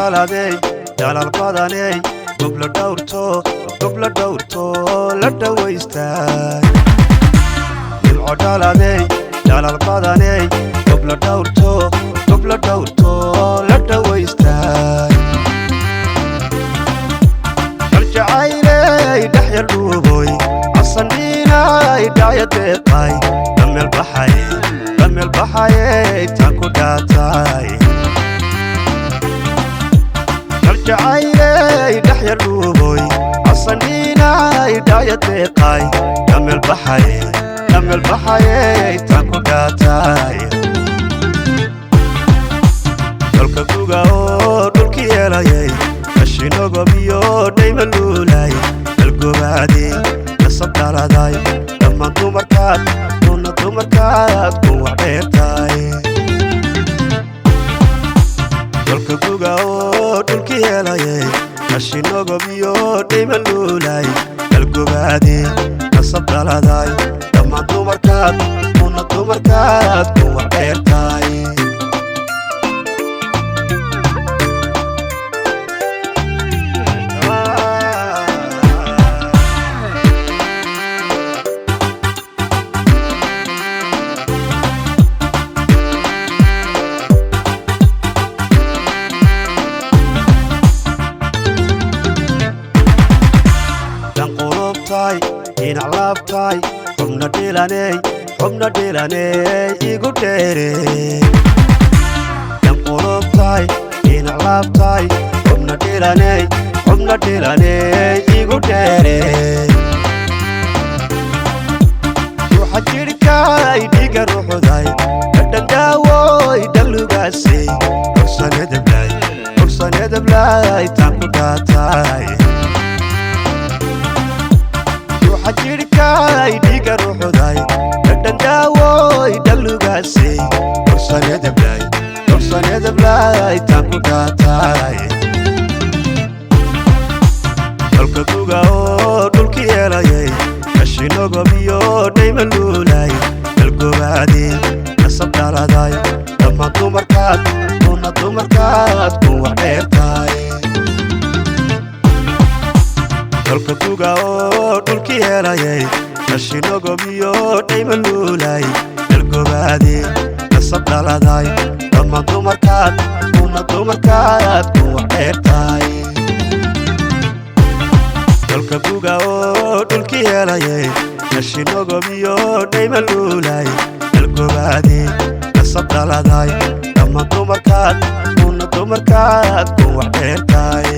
Dhaladay dhalal badaney, gobla dhowrto, gobla dhowrto la dhawaystay. Nimco dhaladay, dhalal badaney, gobla dhowrto, gobla dhowrto la dhawaystay. Kaljacayley dhexyar dhuuboy, casandhiinay dhacya deeqay, dhameel baxay, dhameel baxayey taan ku dhaatay. Kaljacayley dhexyar dhuuboy, casandhiinay dhacya deeqay, dhameel baxay, dhameel baxayey taan ku dhaatay. Dalka guga oo dhulki yeelayay, kashinogobiyo dhayma luulay, dalgobaadi nasab dhaladay, dhammaan dumarkaad kuna dumarkaad ku wax dheertahay. Dalka guga oo dhulki yeelayay, kashinogobiyo dhayma luulay, dalgobaadi nasab dhaladay, dhammaan dumarkaad kuna dumarkaad ku wax dheertahay. Dhan qulubtaay, dhinac laabtaay, xubna dhilaney, xubna dhilaney igu dheere. Dhan qulubtaay, dhinac laabtaay, xubna dhilaney, xubna dhilaney igu dheere. Ruuxa jidhkaay dhiiga ruuxuday, dhadhan daawoy dhallugaasey, dhursanedablay, dhursanedablay taan ku dhaatay. Ruuxa jidhkaay dhiiga ruuxuday, dhadhan daawoy dhallugaasey, dhursanedablay, dhursanedablay taan ku dhaatay. Dalka guga oo dhulki yeelayay, kashinogobiyo dhayma luulay, dalgobaadi nasab dhaladay, dhammaan dumarkaad kuna dumarkaad ku wax dheertahay. Dalka guga oo dhulki yeelayay, kashinogobiyo dhayma luulay, dalgobaadi nasab dhaladay, dhammaan dumarkaad kuna dumarkaad ku wax dheertahay. Dalka guga oo dhulki yeelayay, kashinogobiyo dhayma luulay, dalgobaadi nasab dhaladay, dhammaan dumarkaad kuna dumarkaad ku wax dheertahay.